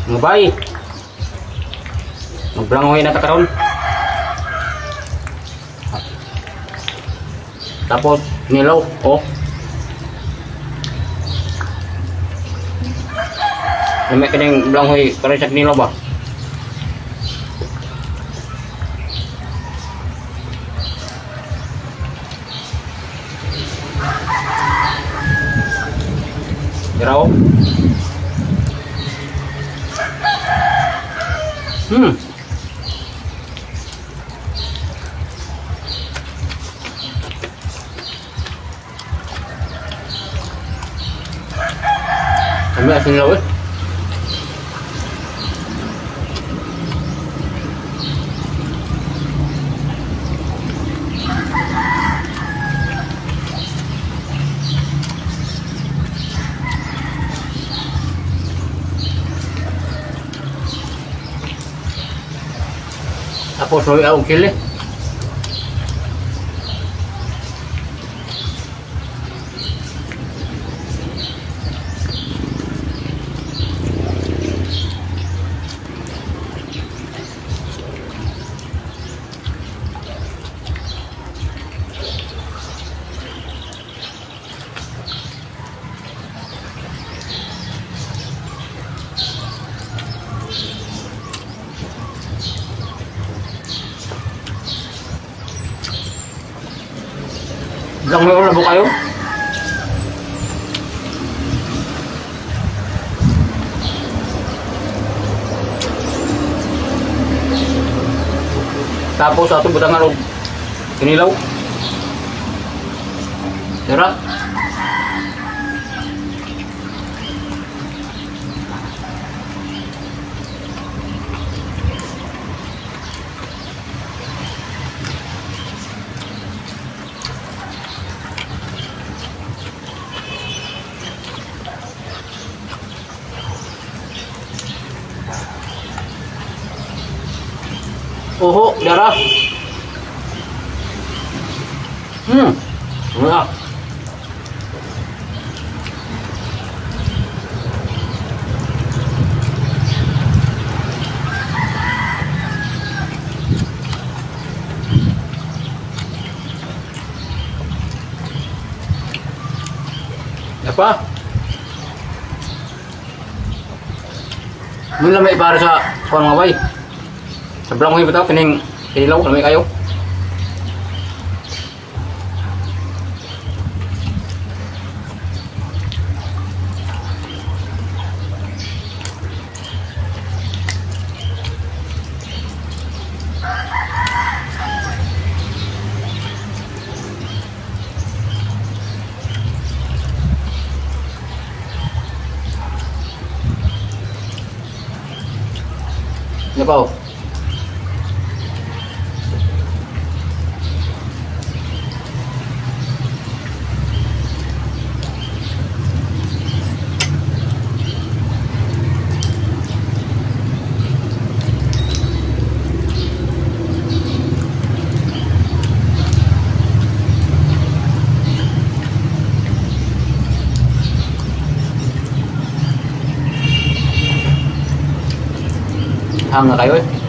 Mga bay. Magblangoy na ta karon. Tapos nilaw, oh. Lami kining blanghoy para sa kinilaw ba? Dira, oh. Kami asin law eh. Tapos may akong chili. Lang may ulo kayo. Tapos ato butangan og kinilaw. Tara. Oho, dara. Wala. Apa? Mun lang may para sa kuan, mga bay. Sa blangoy ba tao kining kinilaw, lami kayo. Ano pa, oh? Hang na kayo eh.